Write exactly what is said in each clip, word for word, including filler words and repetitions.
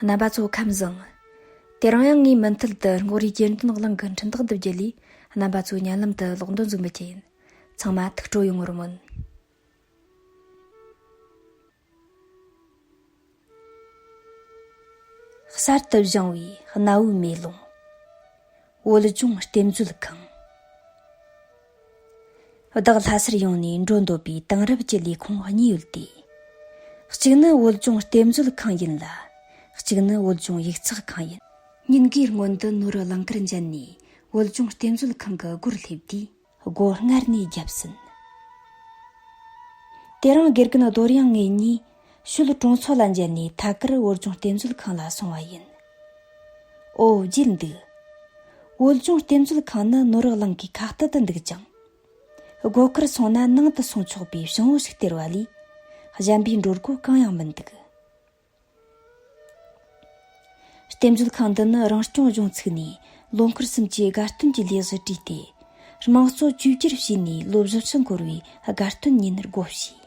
རྣམ་པ་ཚོ་ཁམས་བཟང་། དེ་རིང་ཡང་ངས་མུ་མཐུད་དུ་རྔོག་རིའི་གྱེར་འདོན་གླིང་གི་འཕྲིན་ཐག་འདི་བརྒྱུད་ལས་རྣམ་པ་ཚོའི་སྙན་ལམ་དུ་ཀློག་འདོན་བཟོ་འབུལ་གྱི་ཡིན། ཚང་མ་ཐུགས་སྤྲོ་ཡོང་བར་སྨོན། གསར་དུ་བཞེངས་པའི་གནའ་བོའི་མེ་ལོང་། བོད་ལྗོངས་རྟེན་མཛོད་ཁང་། བདག་ལྷ་སར་ཡོང་ནས་འགྲོ་འདོད་པའི་དེང་རབས་ཀྱི་ལས་ཁུངས་གཉིས་ཡོད་དེ། གཅིག་ནི་བོད་ལྗོངས་རྟེན་མཛོད་ཁང་ཡིན་ལ། གཅིག་ནི་བོད་ལྗོངས་ཡིག་ཚགས་ཁང་ཡིན། ཉིན་འགའི་སྔོན་དུ་ནོར་བུ་གླིང་དཀར་མཇལ་ནས་བོད་ལྗོངས་རྟེན་མཛོད་ཁང་གི་སྒོར་སླེབས་དུས། སྒོ་སྔར་ནས་བརྒྱབ་ཟིན། དེ་རིང་དགེ་རྒན་རྡོར་དབྱངས་ངེད་གཉིས་ཤོད་གྲོང་ཚོ་ལ་མཇལ་ནས་ཐད་ཀར་བོད་ལྗོངས་རྟེན་མཛོད་ཁང་ལ་སོང་བ་ཡིན། ཨོ་བརྗེད་འདུག་བོད་ལྗོངས་རྟེན་མཛོད་ཁང་ནི་ནོར་བུ་གླིང་གི་ཁ་གཏད་དུ་འདུག་ཅིང་། སྒོ་ཁར་སོང་ན་ནང་དུ་སོང་ཆོག་པའི་བྱང་བུ་ཞིག་སྟེར་བ་ལས། གཞན་པའི་འགྲོ་སྒོ་གང་ཡང་མི་འདུག་རྟེན་མཛོད་ཁང་འདི་ནི་རང་སྐྱོང་གཞུང་ཚུགས་ནས་ལོ་འཁོར་གསུམ་གྱི་དགའ་སྟོན་གྱི་ལས་གཞི་བྲིས་ཏེ། དམངས་གཙོ་བཅོས་བསྒྱུར་བྱས་ནས་ལོ་བཞི་བཅུ་འཁོར་བའི་དགའ་སྟོན་ཉིན་སྒོ་ཕྱེས།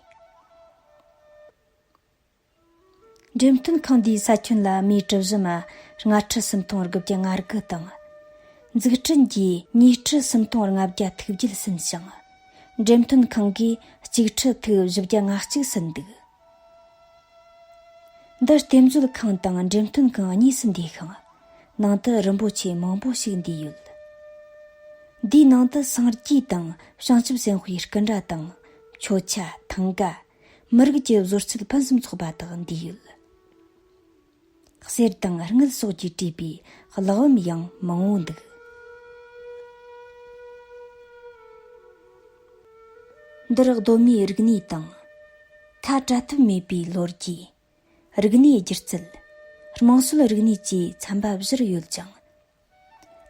འགྲེམས་སྟོན་ཁང་འདིའི་ས་ཁྱོན་ལ་མིའི་གྲུ་བཞི་མ་ལྔ་ཁྲི་སུམ་སྟོང་དགུ་བརྒྱ་ང་དགུ་དང་། འཛུགས་སྐྲུན་གྱིས་ཉིས་ཁྲི་སུམ་སྟོང་ལྔ་བརྒྱ་ཐུགས་བརྒྱད་ཟིན་ཞིང་། འགྲེམས་སྟོན་ཁང་གིས་གཅིག་ཁྲི་ཐུག་བཞི་བརྒྱ་ང་གཅིག་ཟིན་འདུག་འདི་རྟེན་མཛོད་ཁང་དང་འགྲེམས་སྟོན་ཁང་གཉིས་སུ་འདུས་ཤིང་། ནང་དུ་རིན་པོ་ཆེ་མང་པོ་ཞིག་འདུས་ཡོད། འདིའི་ནང་དུ་སངས་རྒྱས་དང་བྱང་ཆུབ་སེམས་དཔའི་སྐུ་འདྲ་དང་། མཆོད་ཆ་ཐང་ག་མི་རིགས་ཀྱི་བཟོ་རྩལ་ཕུན་སུམ་ཚོགས་པ་དག་འདུས་ཡོད། གསེར་དང་དངུལ་སོགས་ཀྱིས་བྲིས་པའི་ལག་འོགམ་ཡང་མང་བོ་འདུག་འདིར་གདོད་མའི་རིག་གནས་དང་། ཁ་བྲལ་ཐབས་མེད་པའི་ལོ་རྒྱུས། རིག་གནས་སྒྱུ་རྩལ། དམངས་སྲོལ་རིག་གནས་བཅས་ཚན་པ་བཞིར་ཡོད་ཅིང་།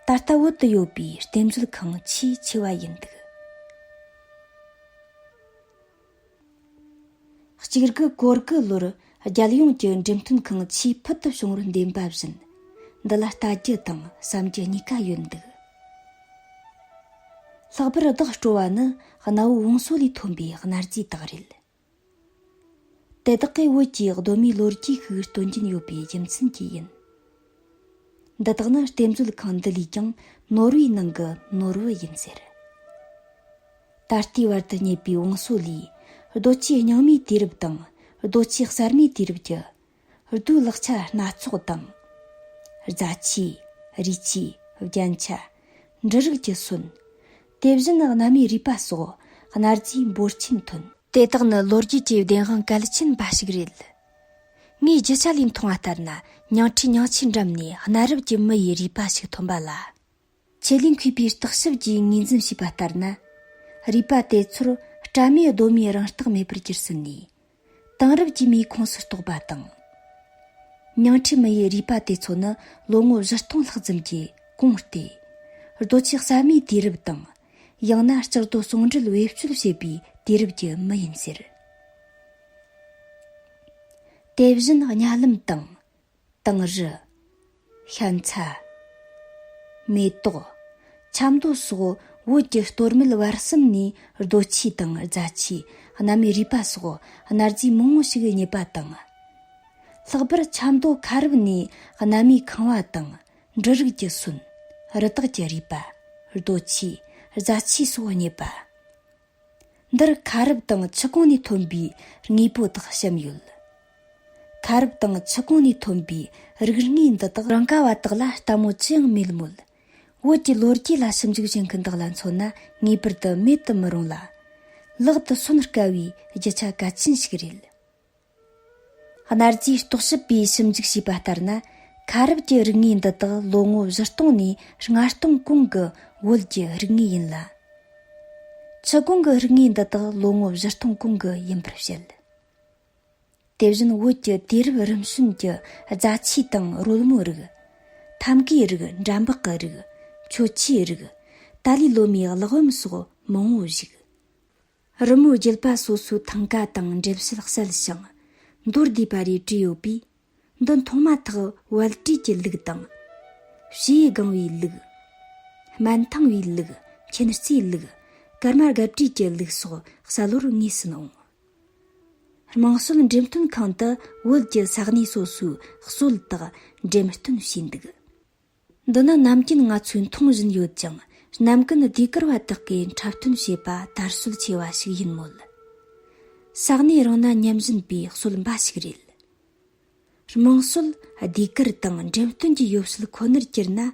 ད་ལྟ་བོད་དུ་ཡོད་པའི་རྟེན་མཛོད་ཁང་ཆེས་ཆེ་བ་ཡིན་འདུག་གཅིག་དགུ་གོ་དགུ་ལོར་རྒྱལ་ཡོངས་ཀྱི་འགྲེམས་སྟོན་ཁང་ཆེས་ཕུལ་དུ་བྱུང་བར་འདེམས་པ་བཞིན། འདི་ལ་ལྟ་རྒྱུ་དང་བསམ་རྒྱུ་གཉིས་ཀ་ཡོད་འདུག་ལྷག་པར་བདག་སྤྲོ་བ་ནི་གནའ་བོའི་བང་སོ་ལས་ཐོན་པའི་གནའ་རྫས་དག་རེད། དེ་དག་གིས་བོད་ཀྱི་གདོད་མའི་ལོ་རྒྱུས་ཤིག་སྟོན་གྱིན་ཡོད་པའི་རྒྱུ་མཚན་གྱིས་ཡིན། འདི་དག་ནི་རྟེན་མཛོད་ཁང་འདི་ལས་ཀྱང་ནོར་བུའི་ནང་གི་ནོར་བུ་ཡིན་ཟེར། ད་ལྟའི་བར་དུ་རྙེད་པའི་བང་སོ་ལས། རྡོ་ཆས་རྙིང་མའི་དུས་རབས་དང་རྡོ་ཆས་གསར་མའི་དུས་རབས་ཀྱི་རྡོའི་ལག་ཆ་སྣ་ཚོགས་དང་། རྫ་ཆས། རས་ཆས། རྒྱན་ཆ། འབྲུ་རིགས་ཀྱི་སོན། དེ་བཞིན་གནའ་མིའི་རུས་པ་སོགས་གནའ་རྫས་འབོར་ཆེན་ཐོན། དེ་དག་ནི་ལོ་རྒྱུས་ཀྱི་བདེན་དཔང་གལ་ཆེན་འབའ་ཞིག་རེད། ངས་རྒྱུ་ཆ་ལས་མཐོང་བ་ལྟར་ན། ཉིང་ཁྲི་ཉིང་ཆེའི་འགྲམ་ནས་གནའ་རབས་ཀྱི་མི་ཡི་རུས་པ་ཞིག་ཐོན་པ་ལ། ཆེད་ལས་མཁས་པའི་བརྟག་ཞིབ་ཀྱིས་ངོས་འཛིན་བྱས་པ་ལྟར་ན། རུས་པ་དེ་ཚོར་སྤྲ་མའི་གདོད་མའི་རང་རྟགས་མེད་པར་གྱུར་ཟིན་ནས། དེང་རབས་ཀྱི་མིའི་ཁོངས་སུ་གཏོགས་པ་དང་། ཉིང་ཁྲིའི་མི་ཡི་རུས་པ་དེ་ཚོ་ནི་ལོ་ངོ་བཞི་སྟོང་ལྷག་ཙམ་གྱི་གོང་སྟེ། རྡོ་ཆས་གསར་མའི་དུས་རབས་དང་། ཡང་ན་ལྕགས་རྡོ་ཟུང་འབྲེལ་བེད་སྤྱོད་བྱེད་པའི་དུས་རབས་ཀྱི་མི་ཡིན་ཟེར། དེ་བཞིན་གཉའ་ལམ་དང་། དིང་རི། ཤན་ཚ། མེ་ཏོག་ཆབ་མདོ་སོགས་བོད་ཀྱི་སྟོད་སྨད་བར་གསུམ་ནས་རྡོ་ཆས་དང་རྫ་ཆས། གནའ་མིའི་རུས་པ་སོགས་གནའ་རྫས་མང་བོ་ཞིག་རྙེད་པ་དང་། ལྷག་པར་ཆབ་མདོ་ཁ་རུབ་ནས་གནའ་མིའི་ཁང་བ་དང་། འབྲུ་རིགས་ཀྱི་སོན། རི་དྭགས་ཀྱི་རུས་པ། རྡོ་ཆས། རྫ་ཆས་སོགས་རྙེད་པ། འདིར་ཁ་རུབ་དང་ཆུ་གོང་ནས་ཐོན་པའི་དངོས་པོ་དག་བཤམས་ཡོད། ཁ་རུབ་དང་ཆུ་གོང་ནས་ཐོན་པའི་རིག་དངོས་འདི་དག་རང་ཀ་བ་དག་ལ་ལྟད་མོ་ཅི་ཡང་མེད་མོད། བོད་ཀྱི་ལོ་རྒྱུས་ལ་ཞིབ་འཇུག་བྱེད་མཁན་དག་ལ་མཚོན་ན་ངེས་པར་དུ་མེད་དུ་མི་རུང་ལ། ལག་ཏུ་སོན་དཀའ་བའི་རྒྱུ་ཆ་གལ་ཆེན་ཞིག་རེད། གནའ་རྫས་རྟོག་ཞིབ་པས་ཞིབ་འཇུག་བྱས་པ་ལྟར་ན། ཁ་རུབ་ཀྱི་རིག་དངོས་འདི་དག་ལོ་ངོ་བཞི་སྟོང་ནས་ལྔ་སྟོང་གོང་གི་བོད་ཀྱི་རིག་དངོས་ཡིན་ལ། ཆུ་གོང་གི་རིག་དངོས་འདི་དག་ལོ་ངོ་བཞི་སྟོང་གོང་གི་ཡིན་པར་བཤད། དེ་བཞིན་བོད་ཀྱི་དུས་རབས་རིམ་བྱོན་གྱི་རྫ་ཆས་དང་རོལ་མོའི་རིགས། ཐབ་མགོའི་རིགས། འགྲམ་བག་གི་རིགས། མཆོད་ཆས་རིགས། ཏཱ་ལའི་ལོ་མའི་གླེགས་བམ་སོགས་མང་བོ་བཞུགས། རི་མོའི་རྒྱུད་པ་སོ་སོའི་ཐང་ཀ་དང་འགྲེལ་བཤད་གསལ་ཞིང་། མདོར་བསྡུས་པ་རེ་བྲིས་ཡོད་པས། འདི་མཐོང་མ་ཐག་བལ་བྲིས་ཀྱི་ལུགས་དང་། ཕྱེ་ཡས་སྒང་བའི་ལུགས། སྨན་ཐང་བའི་ལུགས། མཁྱེན་བརྩེའི་ལུགས། ཀརྨ་སྒ་བྲིས་ཀྱི་ལུགས་སོགས་གསལ་བོར་ངེས་ཟིན་འོང་། དམངས་སྲོལ་འགྲེམས་སྟོན་ཁང་དུ་བོད་ཀྱི་ས་གནས་སོ་སོའི་སྲོལ་དག་འགྲེམས་སྟོན་བྱས་འདུག། འདི་ནི་ནམ་རྒྱུན་ང་ཚོས་མཐོང་བཞིན་ཡོད་ཅིང་། གནམ་རྒན་ཟློས་གར་བ་དག་གིས་འཁྲབ་སྟོན་བྱེད་པ་དར་སྲོལ་ཆེ་བ་ཞིག་ཡིན་མོད། ས་གནས་རང་ན་ཉམས་བཞིན་པའི་སྲོལ་འབའ་ཞིག་རེད། དམངས་སྲོལ་ཟློས་གར་དང་འགྲེམས་སྟོན་གྱི་ཡོ་བྱད་ཁོ་ནར་གྱུར་ན།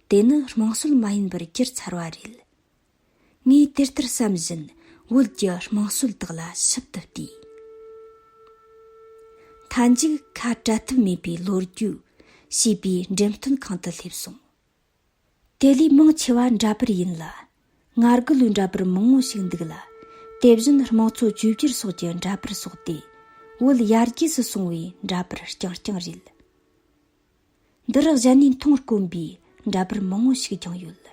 དེ་ནི་དམངས་སྲོལ་མ་ཡིན་པར་གྱུར་ཚར་བ་རེད། ངས་དེ་ལྟར་བསམ་བཞིན་བོད་ཀྱི་དམངས་སྲོལ་དག་ལ་ཞིབ་ཏུ་བལྟས། མཐའ་མཇུག་ཁ་བྲལ་ཐབས་མེད་པའི་ལོ་རྒྱུས་ཞེས་པའི་འགྲེམས་སྟོན་ཁང་དུ་སླེབས་སོང་། དེ་ལས་མང་ཆེ་བ་འདྲ་པར་ཡིན་ལ། ང་རྒོལ་ལོའི་འདྲ་པར་མང་བོ་ཞིག་འདུག་ལ། དེ་བཞིན་དམངས་གཙོ་བཅོས་བསྒྱུར་སོགས་ཀྱི་འདྲ་པར་སོགས་ཏེ། བོད་ཡར་རྒྱས་སུ་སོང་བའི་འདྲ་པར་རྐྱང་རྐྱང་རེད། འདི་རུ་གཞན་ནས་མཐོང་དཀོན་པའི་འདྲ་པར་མང་བོ་ཞིག་ཀྱང་ཡོད།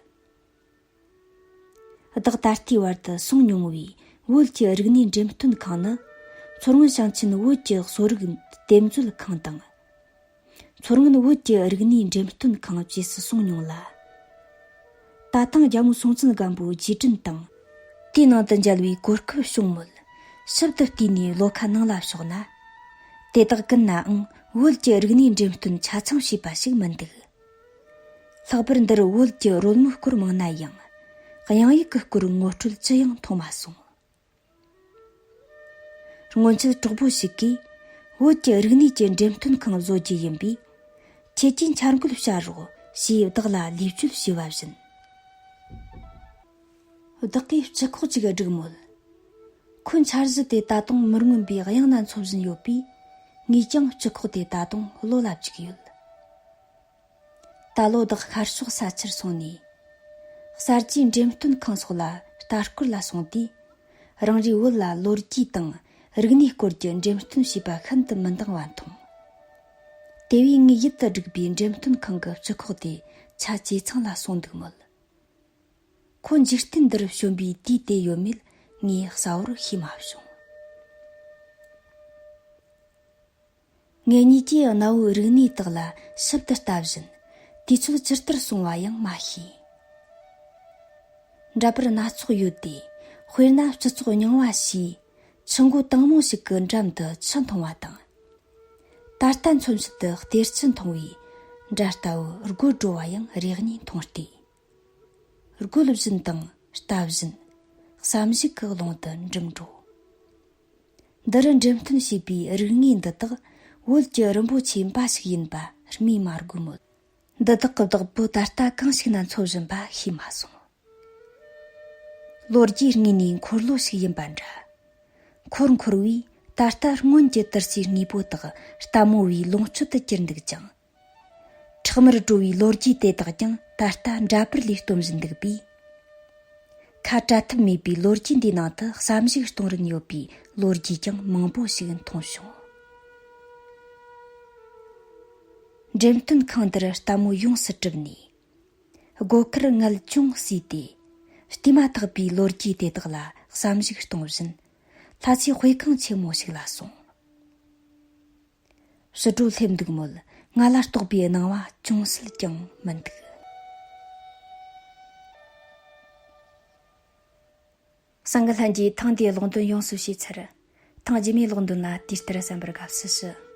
བདག་ད་ལྟའི་བར་དུ་སོང་མྱོང་བའི་བོད་ཀྱི་རིག་གནས་འགྲེམས་སྟོན་ཁང་ནི། མཚོ་སྔོན་ཞིང་ཆེན་བོད་ཀྱི་གསོ་རིག་རྟེན་མཛོད་ཁང་དང་། མཚོ་སྔོན་བོད་ཀྱི་རིག་གནས་འགྲེམས་སྟོན་ཁང་བཅས་སུ་སོང་མྱོང་ལ། ད་ཐེངས་རྒྱལ་མོ་སྲོང་བཙན་སྒམ་པོའི་རྗེས་དྲན་དང་། དེའི་ནང་དུ་མཇལ་བའི་གོ་སྐབས་བྱུང་མོད། ཞིབ་ཏུ་བལྟས་ནས་བློ་ཁ་ནང་ལ་ཕྱོགས་ན། དེ་དག་ཀུན་ནའང་བོད་ཀྱི་རིག་གནས་འགྲེམས་སྟོན་ཆ་ཚང་བྱས་པ་ཞིག་མི་འདུག། ལྷག་པར་འདིར་བོད་ཀྱི་རོལ་མོའི་སྐོར་མང་ན་ཡང་། དབྱངས་ཡིག་གི་སྐོར་ངོ་སྤྲོད་ཅི་ཡང་མཐོང་མ་སོང་། སྔོན་ཆད་གྲོགས་པོ་ཞིག་གིས་བོད་ཀྱི་རིག་གནས་ཀྱི་འགྲེམས་སྟོན་ཁང་བཟོ་རྒྱུ་ཡིན་པས། ཁྱེད་ཀྱིས་འཆར་འགོད་བྱ་རོགས་ཞེས་བདག་ལ་ལས་བཅོལ་ཞུས་པ་བཞིན། བདག་གིས་སྤྱི་ཁོག་ཅིག་བསྒྲིགས་མོད། ཁོའི་འཆར་གཞི་དེ་ད་དུང་མི་མངོན་པའི་དབྱངས་སྣ་འཚོ་བཞིན་ཡོད་པས། ངས་ཀྱང་སྤྱི་ཁོག་དེ་ད་དུང་བློ་ལ་བཅུག་ཡོད། ད་ལོ་བདག་ཤར་ཕྱོགས་ས་ཆར་སོང་ནས། གསར་བརྗེའི་འགྲེམས་སྟོན་ཁང་སོགས་ལ་ལྟ་སྐོར་ལ་སོང་དུས། རང་རེའི་བོད་ལ་ལོ་རྒྱུས་དང་རིག་གནས་སྐོར་གྱི་འགྲེམས་སྟོན་བྱས་པ་ཤིན་ཏུ་མི་འདང་བ་མཐོང་། དེ་བས་ངས་ཡུལ་དུ་བསྒྲིགས་པའི་འགྲེམས་སྟོན་ཁང་གི་སྤྱི་ཁོག་དེ་ཆ་ཇེ་ཚང་ལ་སོང་འདུག་མོད། ཁོ་འཇིག་རྟེན་འདིར་བྱོན་པའི་དུས་དེ་ཡོད་མེད་ངས་གསལ་བོར་ཤེས་མ་བྱུང་། ངེད་གཉིས་ཀྱིས་གནའ་བོའི་རིག་གནས་དག་ལ་ཞིབ་ཏུ་ལྟ་བཞིན། དུས་ཚོད་ཇི་ལྟར་སོང་བ་ཡང་མ་ཤེས། འདྲ་པར་སྣ་ཚོགས་ཡོད་དེ། དཔེར་ན་སྤྱི་ཚོགས་རྙིང་བ་ཞེས་ཆུ་མགོ་དྭངས་མོ་ཞིག་གི་འགྲམ་དུ་ཆུ་འཐུང་བ་དང་། ད་ལྟ་མཚོན་བྱེད་དུ་གཏེར་ཆུ་འཐུང་བའི་འདྲ་ལྟ་བུ་རྒོད་བྲོ་བ་ཡང་རེ་གཉིས་མཐོང་སྟེ། རྒོལ་བཞིན་དང་ལྟ་བཞིན། བསམ་གཞིག་གི་ཀློང་དུ་འགྲིམ་འགྲོ། འདི་རུ་འགྲེམས་སྟོན་བྱས་པའི་རིག་དངོས་འདི་དག་བོད་ཀྱི་རིན་པོ་ཆེ་འབའ་ཞིག་ཡིན་པ་སྨོས་མ་དགོས་མོད། འདི་དག་གི་བདག་པོ་ད་ལྟ་གང་ཞིག་ན་འཚོ་བཞིན་པ་ཤེས་མ་སོང་། ལོ་རྒྱུས་དངོས་ནས་འཁོར་ལོ་ཞིག་ཡིན་པ་འདྲ། འཁོར་འཁོར་བས་ད་ལྟ་སྔོན་གྱི་དུར་སའི་དངོས་པོ་དག་ལྟད་མོ་བའི་ལོངས་སྤྱོད་དུ་གྱུར་འདུག་ཅིང་། ཁྲག་དམར་བྲོ་བའི་ལོ་རྒྱུས་དེ་དག་ཀྱང་ད་ལྟ་འདྲ་པར་ལས་སྟོན་བཞིན་འདུག་པས། ཁ་བྲལ་ཐབས་མེད་པའི་ལོ་རྒྱུས་འདིའི་ནང་དུ་བསམ་གཞིག་གཏོང་རིན་ཡོད་པའི་ལོ་རྒྱུས་ཀྱང་མང་པོ་ཞིག་མཐོང་བྱུང་། འགྲེམས་སྟོན་ཁང་འདིར་ལྟད་མོ་ཡོངས་སུ་གྲུབ་ནས། སྒོ་ཁར་ངལ་ཅུང་ཟས་ཏེ། བལྟས་མ་ཐག་པའི་ལོ་རྒྱུས་དེ་དག་ལ་བསམ་གཞིག་གཏོང་བཞིན། ལྷ་སའི་དཔེ་ཁང་ཆེན་མོ་ཞིག་ལ་སོང་། ཕྱི་དྲོ་སླེབས་འདུག་མོད། ང་ལ་རྟོགས་པའི་སྣང་བ་ཅུང་ཟད་ཀྱང་མི་འདུག། སང་གི་ལྷན་རྒྱས་ཐེངས་འདིའི་ཀློག་འདོན་ཡོངས་སུ་ཞུས་ཚར། ཐེངས་རྗེས་མའི་ཀློག་འདོན་ལ་དུས་ལྟར་གསན་པར་དགའ་བསུ་ཞུ།